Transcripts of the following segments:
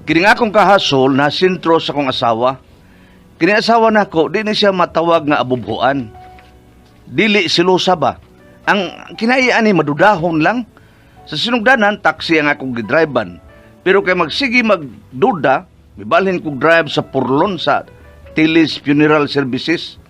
Kini nga akong kahasol na sentro sa akong asawa. Kini asawa nako di ni siya matawag nga abubhuan. Dili silusa ba? Ang kinaian ni madudahon lang. Sa sinugdanan, taxi ang akong gidriban. Pero kay magsige magduda, mibalhin kog drive sa Purlon sa Tilis Funeral Services.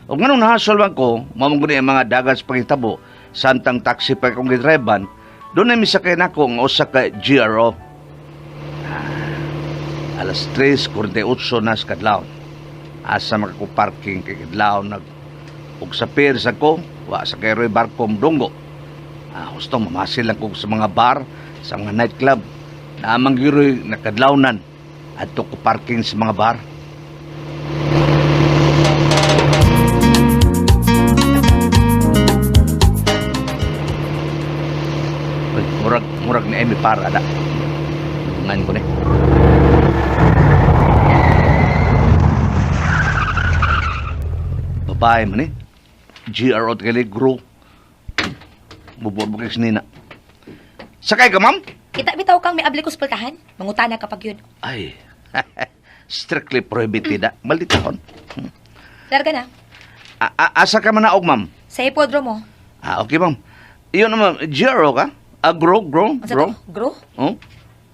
O nganong nahasol man ko, mao man gud ni ang mga dagan sa pangitabo, santang taxi pa akong gidriban, doon na misakay nako ang usa ka GRO. Alas 3:48 na sa kadlawon. Asa makakuparking kay kadlawon nag og sa pier sa ko, wa sa kay Roy Barcom dunggo. Husto mamasil lang ko sa mga bar, sa mga nightclub. Naamang gyuroy nakadlawnan adto ko parking sa mga bar. Uy, murag ni Amy para da. Ngan ko ni. Babae man eh. GRO kali grow. Bubor bukis nina. Sakay ka, ma'am? Kita bitaw kang may abli ko sa pultahan. Mangutana kapag yun. Ay, strictly prohibited na. Maldita kon. Larga na. Asa ka man naog, ma'am? Sa hipodromo. Ah, okay, ma'am. Iyon na, ma'am. GRO ka? Ah, grow, grow, Unsa grow? to? Grow? Oh?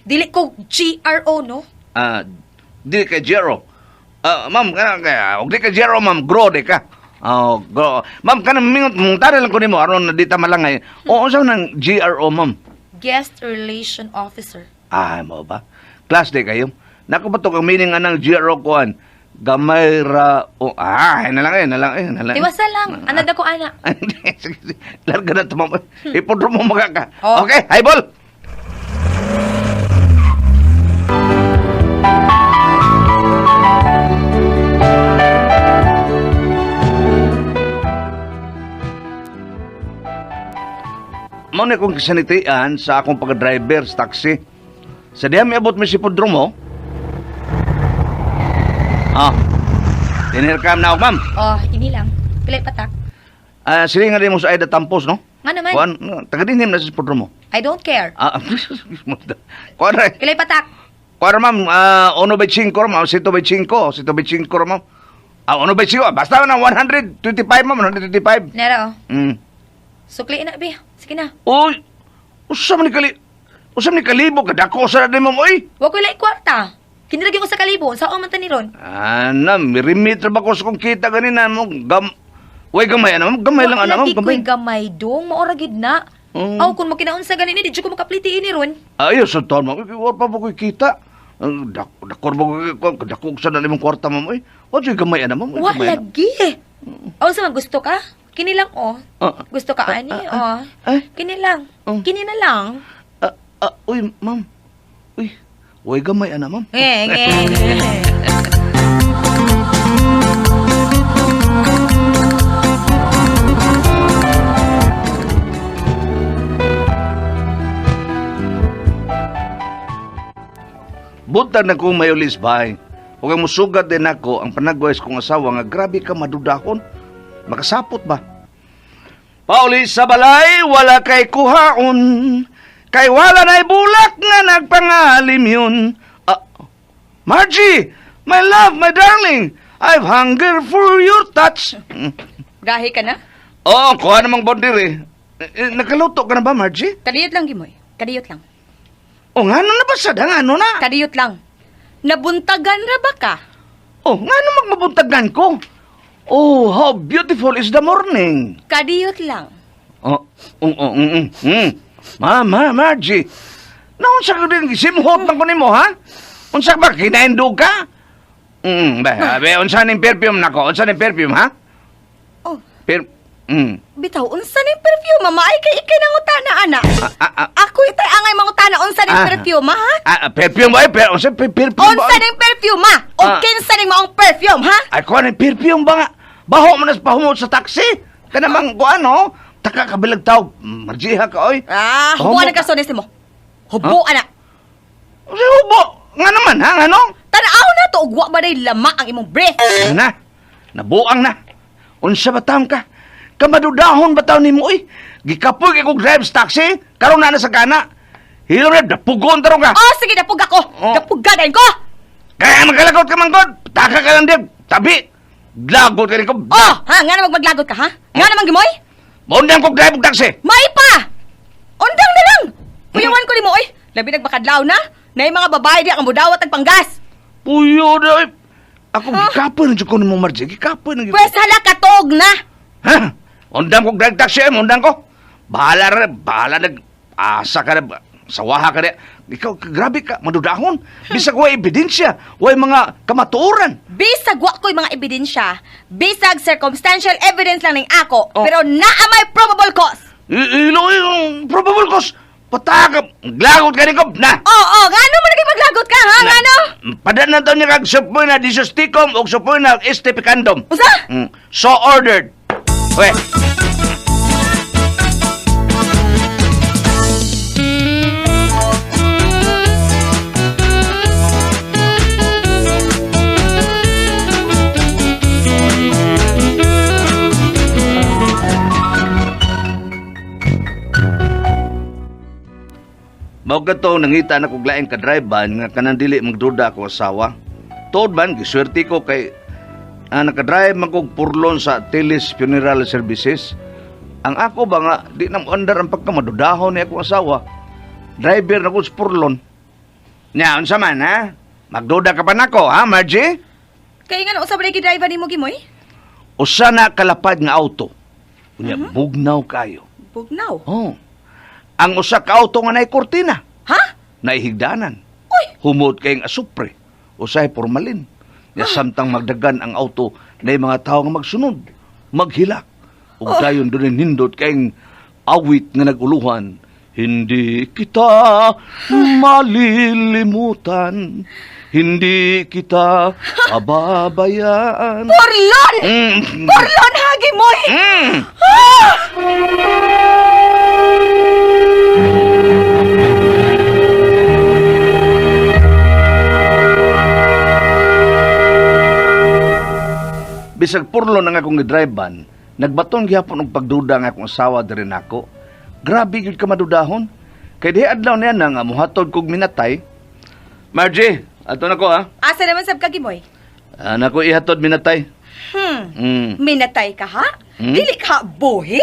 Dili ko GRO, no? Ah, di ka GRO. Ah, ma'am, kana kaya, og di ka GRO, ma'am, grow di ka. Oh, grow. Ma'am, kana mingot mong tara lang ko nimo aron na di ta malangay. Oo, unsa nang GRO, ma'am? Guest Relation Officer. Ah, mo ba? Class day kayo. Nako ba to kang meaning anang GRO kuan? Gamay ra o ah, na lang eh, na lang eh, na lang. Tiwasa lang. Anad ako, ana. Sige, sige. Larga na to, ma'am. Ipodro mo mga ka. Oh. Okay, highball. Mao na kong kisanitian sa akong pag-driver sa taxi. Sa diha miabot mi si Podromo. Ah. Tinirkam na ako, ma'am. Oh, ini lang. Pilay patak. Ah, sili nga din mo sa Aida Tampos, no? Nga naman. Kuan, taga dinhim na sa Podromo. I don't care. Ah, kuan ra. Pilay patak. Kuan ra, ma'am, uno by cinco ra, ma'am, sito by cinco, sito by cinco ra, ma'am. Ah, uno by cinco, basta na 125, ma'am, 125. Nera, oh. Sukli na, bi. Sige na. Uy, usa man ni kali usa man ni kalibo kadako sa na ma'am, oy. Wa ko'y laing kwarta. Kiniragi ko sa kalibo. Saan man ta ni ron? Ana, mirimit ra ba ko sa kong kita ganina mo gam. Uy, gamay ana, ma'am, gamay lang ana, ma'am, Wa lagi gamay. ko'y gamay dong. Maora gid na. Mm. Aw, kung makinaunsa ganini, di jud ko makapliti ini ron. Ayaw sa taon, ma'am. Wa pa ba ko'y kita? Ang dakor ba ko dako sa na imong kwarta, ma'am, oy. Wa jud gamay ana, ma'am. Uy, Wa gamay ana. lagi. Aw, sa man gusto ka? Kini lang, oh. Ah, Gusto ka, ani, oh. ay. Kini lang. Oh. Kini na lang. Uy, ma'am. Uy, uy, gamay ana, ma'am. Nge, nge. Buntag na kong mayulis, bay. Huwag ang musugat din ako ang panagwais kong asawa nga grabe ka madudahon. Makasapot ba? Pauli sa balay, wala kay kuhaon. Kay wala na'y bulak nga nagpangalim yun. Ah, Margie, my love, my darling, I've hunger for your touch. Gahi ka na? Oo, kuha namang bondiri. Eh, nakaluto ka na ba, Margie? Kadiyot lang, Gimoy. Kadiyot lang. O, nga na ba sa Nga ano na? Kadiyot lang. Nabuntagan ra ba ka? Oh, nga ano magmabuntagan ko? Oh, how beautiful is the morning. Kadiyot lang. Oh, oh, mm. Ma, Margie. Naunsa ko din, simhot lang ko nimo, ha? Unsa ba, kinaindog ka? Ba, be, unsa ning perfume nako? Unsa ning perfume, ha? Oh, Per. Bitaw, unsa ning perfume, mama? Ay, kay ikay nangutana, ana. Ah, ah, ah. Ako itay angay mangutana, unsa ning Ah. perfume, ha? Ah, perfume ba? Per, unsa perfume ba? Unsa ning perfume, ha? O Ah. kinsa ning maong perfume, ha? Ay, kuha ng perfume ba nga? Baho mo na sa pahumot sa taxi. Kana bang, kuha, no? Taka kabilag tao. Margie, ha ka, oy. Ah, Hubo hubuan na kasonis nimo. Hubuan na. Unsa hubo? Nga naman, ha? Nga no? Tanaw na to, ugwa ba day lama ang imong breath? Ano na? Nabuang na. Unsa ba taon ka? Kamadudahon ba taon nimo oy? Gikapoy kay kog drive sa taxi, karon na na sa kana. Hilom na, dapugon tarong ka. Oh, sige, dapog ako. Oh. Dapog ka dahil ko. Kaya magkalagot ka man, God. Taka ka lang din. Tabi. Lagot ka rin ko. Oh, ha, nga naman maglagot ka, ha? Nga naman gimoy? Maundang kong drive og taxi. May pa! Undang na lang! Puyawan ko nimo, oy. Labi nagbakadlaw na. Nay mga babae di ang mudawat ang panggas. Puyo na, oy. Ako, Ha? gikapoy na dyan ko ni mo, Margie. Gikapoy na dyan ko. Pwes hala katog na. Ha? Undang kong drive taxi, eh. Undang ko. Bahala ra, bahala nag... Asa ka na, sawaha ka na. Ikaw, grabe ka, madudahon. Bisag way ebidensya, way mga kamatuoran. Bisag wa ko'y mga ebidensya, bisag circumstantial evidence lang ning ako, Oh. pero naa may probable cause. Ilo, yung probable cause. Pataka, glagot ka rin ko, na. Oo, oh, ngano man naging maglagot ka, ha? Ngano? Padan na daw niya kag supoy na disostikom o supoy na estepicandom. Usa? So ordered. We. Mao kadto nangita na kog laing ka-drive-ban nga kanang dili magduda ako asawa. Tuod man giswerte ko kay nakadrive man kog purlon sa Teles Funeral Services. Ang ako ba nga di na under ang pagkamadudahon ni akong asawa. Driver na ko sa purlon. Nya unsa man ha? Magduda ka pa nako ha, Margie? Kay ngano usa ba driver nimo gimoy? Usa na kalapad nga auto. Unya bugnaw kayo. Bugnaw. Oh. Ang usa ka auto nga naay kurtina, Ha? naihigdanan. Uy, Humot kayong asupre, usahay formalin. Nya samtang magdagan ang auto na mga tao nga magsunod, maghilak. Ug dayon dunay nindot kayong awit nga naguluhan. Hindi kita malilimutan. Hindi kita ababayaan. Porlon! Mm. Porlon ha gimoy! Mm. Ah! Bisag purlo na nga akong gidrive-ban, nagbaton gihapon og pagduda nga akong asawa diri nako. Grabe gyud ka madudahon. Kay diha adlaw niya na nga mohatod kog minatay. Margie, ato na ko ha. Asa naman sab ka gimoy? Ana ko ihatod minatay. Hmm. Minatay ka ha? Hmm? Dili ka buhi?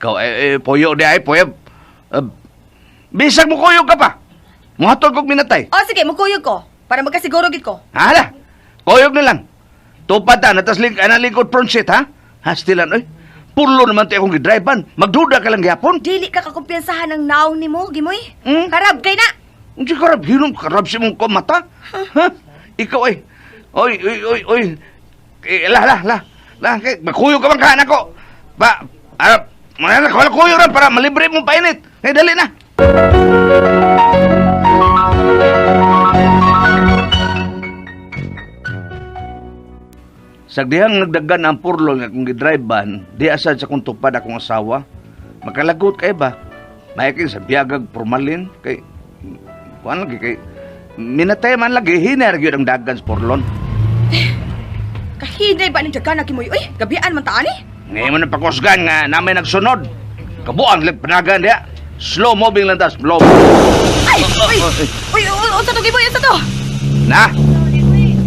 Ikaw eh, eh, puyo di ay puyo. Bisag mo kuyog ka pa. Mohatod kog minatay. O sige, mukuyog ko para magkasiguro gid ko. Hala. Kuyog na lang. Tupad ta natas lig ana likod front seat ha. Hastilan oy. Purlo naman ti akong gidrive-ban. Magduda ka lang gihapon. Dili ka kakumpiyansahan ng naong nimo, gimoy. Hmm? Karab kay na. Unsa karab hilom karab si mong mata? Ha? Ikaw ay. Oy, oy, oy, oy. Eh, lah, lah, lah. Lah, kay makuyog ka man ka nako. Ba, ah, mga wala kuyog ra para malibre mo painit. Kay dali na. Sa dihang nagdagan ang purlo nga akong gidrive-ban, di asad sa kong tupad akong asawa. Makalagot kay ba? May kay sa biyagag formalin kay kuan lagi kay minatay man lagi hiner gyud ang dagan sa purlon. Kahinay ba ning dagan na gimoy? Uy, gabian man ta ani. Ngayon mo na pakusgan nga namay nagsunod. Kabuang lag panagan diya. Slow moving lang tas slow. Ay, uy. Uy, uy, unsa to gimoy? Unsa to? Na.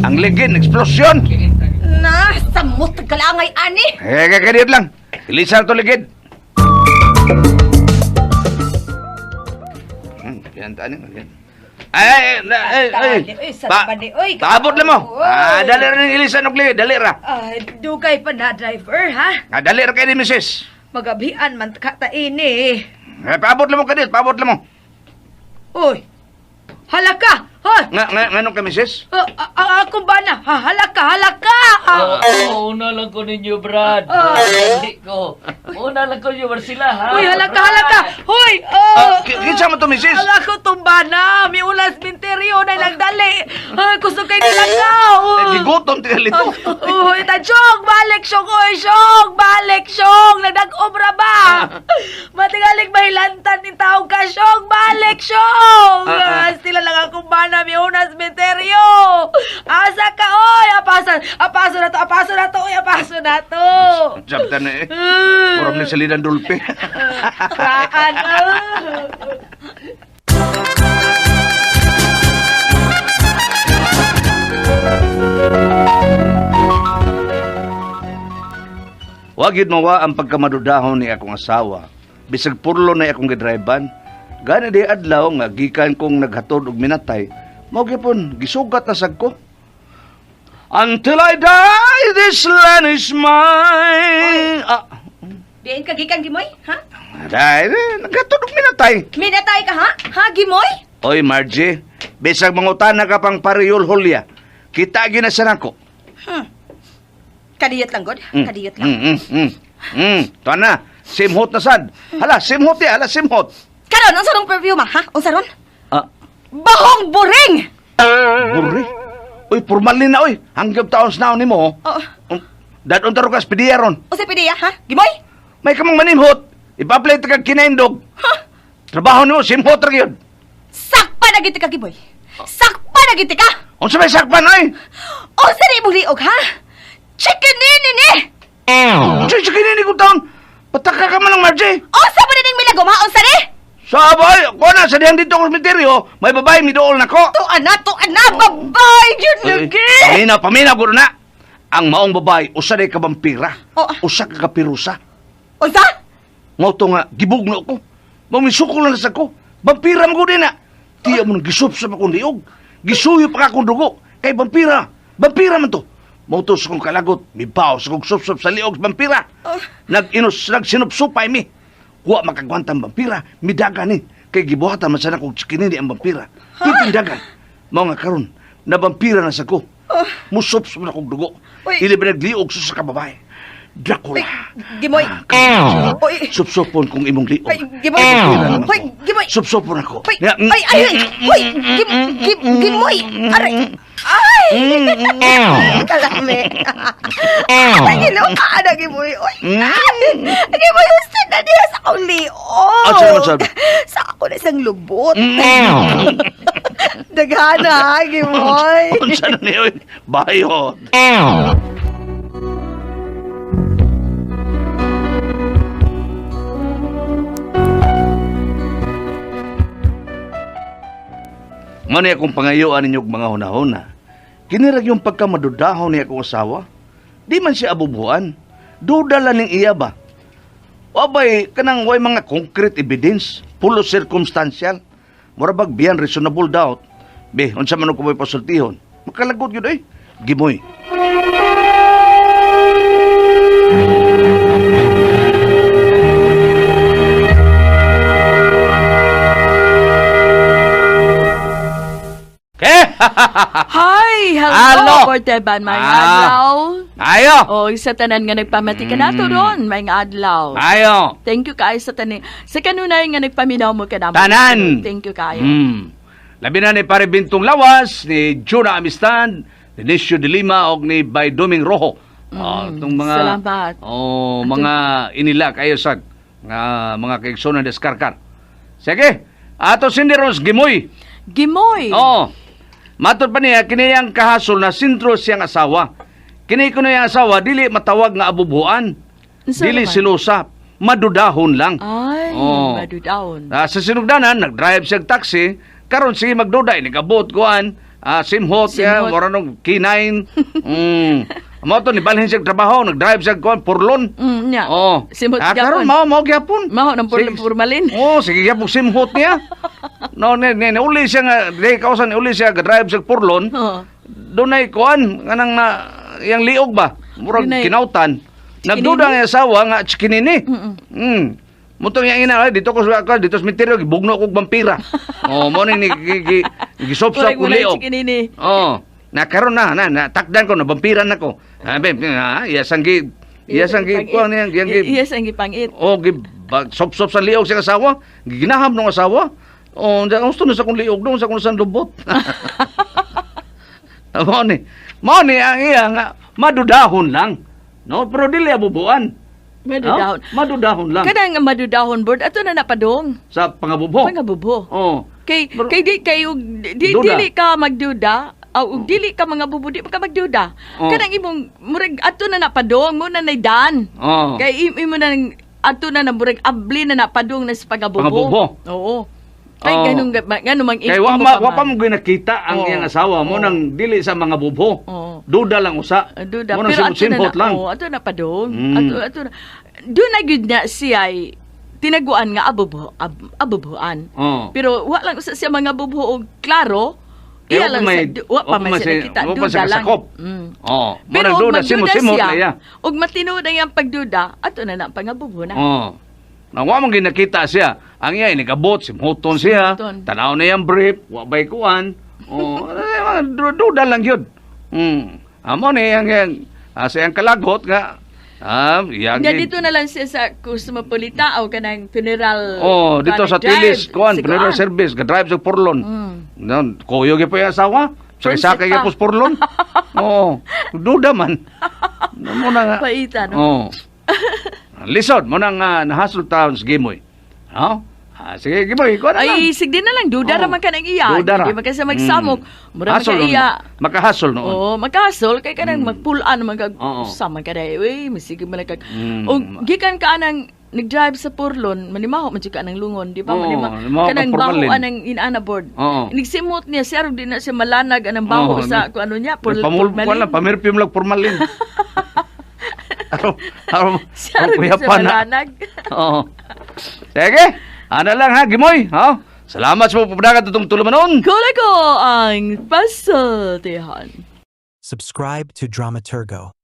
Ang ligin eksplosyon. Na, samot kalangay ani. Eh, kagadit lang. Ilisan to ligid. Yan tani, yan. Ay, ay, ay, ay, Ay, sa bani, oy. Paabot lang mo. Oy. Ah, dali ra ning ilisan og ligid, dali ra. Ay, dugay pa na driver ha. Ah, dali ra kay ni misis. Magabian man ka ta ini. Eh, paabot lang mo kadit, paabot lang mo. Uy. Halaka. Hoy. Nga, nga, nganong ka, misis? Ako ba na? Ha, halaka, halaka. Ah, Oo, una lang ko ninyo, Brad. Ah. Hindi ko. Una lang ko ninyo, Marsila, ha? Uy, halaka, halaka. Hoy. Oh. Ah, kinsa mo to, misis? Ala ko tumba na. May ulas minteryo na lang dali. Ay, gusto kay nilakaw. Eh, gigutom tingali to. Uy, ta syok, balik syok, oy, syok, balik syok, nagdag-obra ba? Matingalig mahilantan ni tao ka, syok, balik syok. Ah, ah. Sila lang akong bana, mi unas minteryo. Asa ka, oy, apasan, apaso na to, apaso na to, oy, apaso na to. Sabta na eh. Puram ni Salidan Dulpe. Raan, ah. Wa gyud mawa ang pagkamadudahon ni akong asawa. Bisag purlo na akong gidriban. Gani di adlaw nga gikan kong naghatod og minatay, mao gyapon gisugat na sad ko. Until I die, this land is mine. Ah, Diin ka gikan Gimoy, ha? dahil, naghatod og minatay. Minatay ka ha? Ha Gimoy? Oy, Margie, bisag mangutana ka pang pariyol hulya. Kita gyud na sa nako. Kadiyot lang god, kadiyot lang. Tuan na, simhot na sad. Hala, simhot ya, hala, simhot. Karon unsa rong perfume ha? Unsa ron? Ah, Bahong buring. burri. Uy, formalin na, uy. Hanggang taon sa naon nimo. Oo. Dadon taro ka sa pidiya ron. Unsa pidiya ha? Gimoy? May kamang manimhot. Ipa-apply ta kag kinaindog. Ha? Trabaho nimo, simhot ra gyud. Sakpa na gid ka Gimoy. Sakpa na gid ka. Unsa may sakpan, oy? Unsa ni imong liog ha? Chicken ni ni. Unsa sa kinini kong taon? Pataka ka man lang, Margie. Unsa ba ning milagom ha? Unsa ni? Sa abay, kuha na, sa dihang dito kong sementeryo, may babae midool na ko. Tuan na, tuan na, babay yun lagi. Paminaw, paminaw, guro na. Ang maong babae, usa day ka vampira. Oh. Usa ka kapirusa. Unsa? Mao to nga, gibugno ko. Mamisukol na sa ko. Vampira mo din na. Tiya mo nang gisupsop akong liog. Gisuyo pa ka akong dugo. Kay vampira. Vampira man to. Mao to sa kong kalagot. Mibaw sa kong supsop sa liog sa vampira. Oh. Nag-inos, nagsinupsupay mi. Wa makagwanta ang vampira. Midaga ni. Kay gibuhatan man sana kong chikinini ang vampira. Titindagan. Mao nga karon na vampira na sa ko. Oh. Musupsop na kong dugo. Uy. Ili ba nagliog sa kababae. Dracula. Uy, Gimoy. Ah, Uy. Supsupon kung imong liog. Ay, Gimoy. Vampira naman Hoy, ko. Gimoy. Supsupon ako. Hoy, Ya, ay, ay, ay, hoy, gim, gim, gimoy. Aray, ay. Kalame. Ay, ginuka na, Gimoy. Oy, Gimoy, usta na niya sa akong liog. Ah, saan naman, saan? Sa ako na isang lubot. Daghana, Gimoy. Unsa na niyo? Bayot. Mano akong pangayuan ninyo og mga hunahuna. Kinirag yung pagkamadudahon ni akong asawa. Di man siya abubuan. Duda lang ning iya ba? Wabay, kanang way mga concrete evidence, pulo circumstantial. Mura bag beyond reasonable doubt. Be, unsa man ko mo'y pasultihon. Makalagot yun eh. Gimoy. Okay? Hi! Hello! Hello! Porteban, may Ah. adlaw. Ayo! O, sa tanan nga nagpamati ka nato ron, may adlaw. Ayo! Thank you kaayo sa tanan. Sa kanunay nga nagpaminaw mo kanamo. Tanan! Thank you kaayo. Labi na ni Pare Bintong Lawas, ni Jonah Amistan, ni Nisio de Lima, og ni Bay Doming Rojo. Oh, itong mga, salamat. Oh, mga inila kayo sa nga mga kaigsoon na deskarkar. Sige, ato sindiros gimoy. Gimoy. Oo. Matod pa niya, kini ang kahasol na sintro siyang asawa. Kini kuno iyang asawa, dili matawag nga abubuan. Unsa Dili naman? silusa. Madudahon lang. Ay, Oo. madudahon. Ah, sa sinugdanan, nag-drive siya og taxi. Karon sige magduday, nagabot kuan, simhot siya, Simhot. mura nung K9. Mao to nibalhin siya og trabaho, nag-drive siya kuan purlon. Nya. Oh. Simhot Karon gyapon. mao mao gyapon. Mao ng Sige. purmalin. Oh, sige gyapon simhot niya. No, ne, ne, ne uli siya nga, di kausan uli siya ga-drive siya purlon. Oo. Dunay kuan kanang na yang liog ba? Murag Dunay. kinautan. Nagduda ang asawa nga chikinini. Mutong yang ina, ay, dito ko sa ko dito sa misteryo gibugno ko og vampira. Oh, mo ni gisop-sop Murag ko walay liog. chikinini. Oh, na karon na na, na takdan ko na vampiran nako. Ah, be, iya sang gi kuan yang yang gi Iya sang gipangit. Oh, gi sop-sop sa liog sa asawa. Ginaham ng asawa. Oh, unsa gusto na sa kong liog dong sa kong sa lubot. Mao ni. Mao ni ang iya nga madudahon lang. No, pero dili abubuan. Madudahon. No? Madudahon lang Kanang madudahon board ato na napadong. sa pangabubo. Pangabubo. Oh. Kay Pero- kay di kay og di, Duda. dili ka magduda, aw og dili ka mga bubo di pa ka magduda. Oh. Kanang imong murag ato na napadong mo na naydan. Oh. Kay imo na nang- ato na na murag abli na napadong na sa pangabubo. Pangabubo. Oo. Kay Oh. ganung ganung mang Kay wa imo ma, pa wa pa man. mo ginakita ang Oo. iyang asawa mo Oo. nang dili sa mga bubo. Oo. Duda lang usa. Ah, duda. Muna Pero ato na simot-simot na, lang. oh, ato na pa dong. Ato, ato na. Doon na gyud na siya ay tinaguan nga abubuan. Oh. Pero wa lang usa siya mga bubuo og klaro. Eh, Iya wa lang pa sa, wa pa wa man siya nakita. wa pa Duda siya lang. kasakop. Oh, Pero murag og duda magduda simot-simot siya, na iya. og matinuod ang iyang pagduda, ato na na pangabubo na. Oh. Na wa man ginakita siya. Ang iya inigabot, simhuton siya. Simhuton. Tanaw na iyang brief, wa bay kuan. Oh, eh, mga duda lang yun. Amo ni ang ang sa iyang kalagot nga iyang Nga dito na lang siya sa Cosmopolita o kanang funeral. Oh, dito kuan, sa drive, Tilis, kuan, si funeral kuan. service, ga-drive sa Porlon. No, kuyo gyud pa yung asawa. Sa Friendship isa kay pa. gyud Porlon. Oo, duda man. Mo na nga. Paita, no? Oo. Lisod mo nang nahasol taon sa Gimoy. No? Ah, sige, Gimoy, kuan na lang. Ay, sige na lang, duda Oo. ra man ka ng iya. Duda ra. Di man ka sa magsamok. Mura man Hasol ka noon. iya. Makahasol noon. Oo, makasol kay kanang magpulaan man kag sama ka dai. Uy, masige man kag. Og gikan ka anang nag-drive sa Porlon, manimaho man jud ka anang lungon, di ba? Oo, manimaho Kanang kang baho formalin. anang inana board. Nagsimot niya siya di na siya malanag anang baho sa kung ano niya, Pamul formalin. kuan lang, pamirpyum lang formalin. Araw, araw, Siya ro di kuya siya pa na. malanag. Oo. Sige, ana lang ha, Gimoy. Ha? Salamat sa pagpapadagat itong tulumanon. Kula ko ang pasultihan. Subscribe to Dramaturgo.